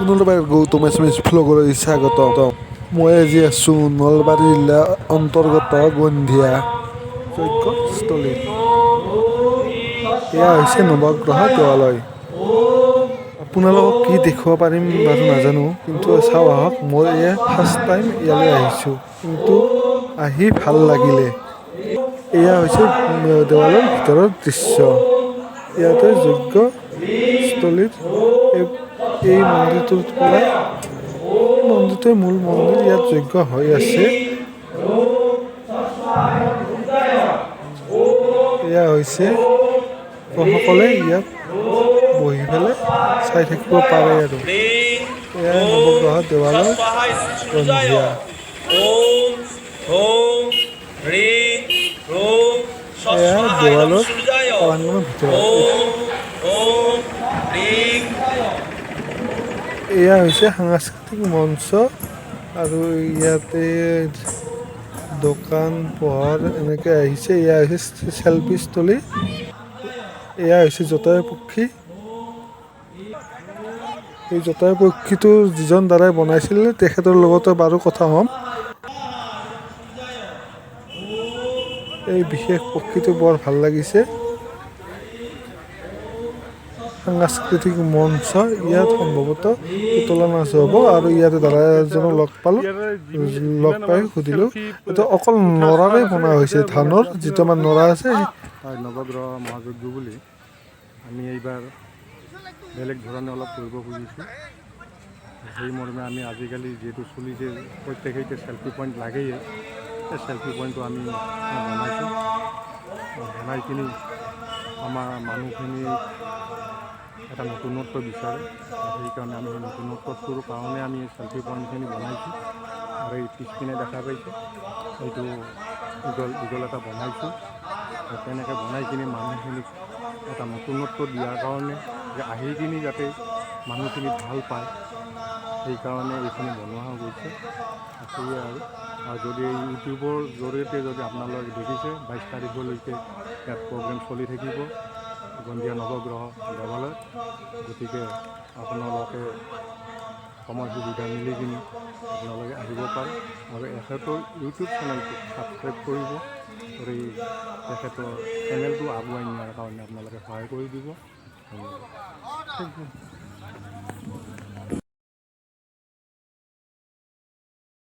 পুনৰবাৰ গৌতম এছএমএছ ভ্লগলৈ স্বাগতম। মই আজি আছোঁ নলবাৰী জিলাৰ অন্তৰ্গত গন্ধীয়া যজ্ঞস্থলীত। এয়া হৈছে নৱগ্ৰহ দেৱালয়। আপোনালোকক কি দেখুৱাব পাৰিম বাৰু নাজানো, কিন্তু চাওঁ আহক। মই এয়া ফাৰ্ষ্ট টাইম ইয়ালৈ আহিছোঁ, কিন্তু আহি ভাল লাগিলে। এয়া হৈছে দেৱালয়ৰ ভিতৰৰ দৃশ্য। ইয়াতে যজ্ঞস্থলীত এই মন্দিৰটোৰ পৰাই, মন্দিৰটোৱে মূল মন্দিৰ, ইয়াত যজ্ঞ হৈ আছে। এয়া হৈছে সকলে ইয়াত বহি পেলাই চাই থাকিব পাৰে। আৰু এয়া নৱগ্ৰহ দেৱালয় গন্ধীয়া। এয়া দেৱালৰ প্ৰাংগণৰ ভিতৰত। এয়া হৈছে সাংস্কৃতিক মঞ্চ আৰু ইয়াতে দোকান পোহাৰ এনেকৈ আহিছে। এয়া হৈছে চেল্ফিস্থলী। এয়া হৈছে জটায়ু পক্ষী। এই জটায়ু পক্ষীটো যিজন দাদাই বনাইছিল, তেখেতৰ লগতে বাৰু কথা হ'ম। এই বিশেষ পক্ষীটো বৰ ভাল লাগিছে। সাংস্কৃতিক মঞ্চ, ইয়াত সম্ভৱতঃ পুতলা নাচ হ'ব। আৰু ইয়াতে দাদা এজনক লগ পালোঁ, লগ পাই সুধিলোঁ, এইটো অকল নৰাৰে বনোৱা হৈছে, ধানৰ যিটো আমাৰ নৰা আছে। হয়, নৱগ্ৰহ মহাযজ্ঞ বুলি আমি এইবাৰ বেলেগ ধৰণে অলপ কৰিব খুজিছোঁ। সেই মৰ্মে আমি আজিকালি যিহেতু চলিছে, প্ৰত্যেকেই চেল্ফি পইণ্ট লাগেই, সেই চেল্ফি পইণ্টটো আমি বনাইছোঁ। বনাই কিনি আমাৰ মানুহখিনি এটা নতুনত্ব বিচাৰে, সেইকাৰণে আমি সেই নতুনত্বটোৰ কাৰণে আমি চেল্ফি পইণ্টখিনি বনাইছোঁ। আৰু এই পিছপিনে দেখা পাইছে, এইটো ঈগল, ঈগল এটা বনাইছোঁ। তেনেকৈ বনাই কিনি মানুহখিনিক এটা নতুনত্ব দিয়াৰ কাৰণে যে আহি কিনি যাতে মানুহখিনি ভাল পায়, সেইকাৰণে এইখিনি বনোৱা গৈছে। সেয়ে আৰু যদি ইউটিউবৰ জৰিয়তে যদি আপোনালোকে দেখিছে, 22 তাৰিখলৈকে ইয়াত প্ৰগ্ৰেম চলি থাকিব গন্ধিয়া নৱগ্ৰহ দেৱালয়ত। গতিকে আপোনালোকে সময় সুবিধা মিলি কিনি আপোনালোকে আহিব পাৰে আৰু এখেতৰ ইউটিউব চেনেলটো ছাবস্ক্ৰাইব কৰিব আৰু এই তেখেতৰ চেনেলটো আগুৱাই নিয়াৰ কাৰণে আপোনালোকে সহায় কৰি দিব। ধন্যবাদ।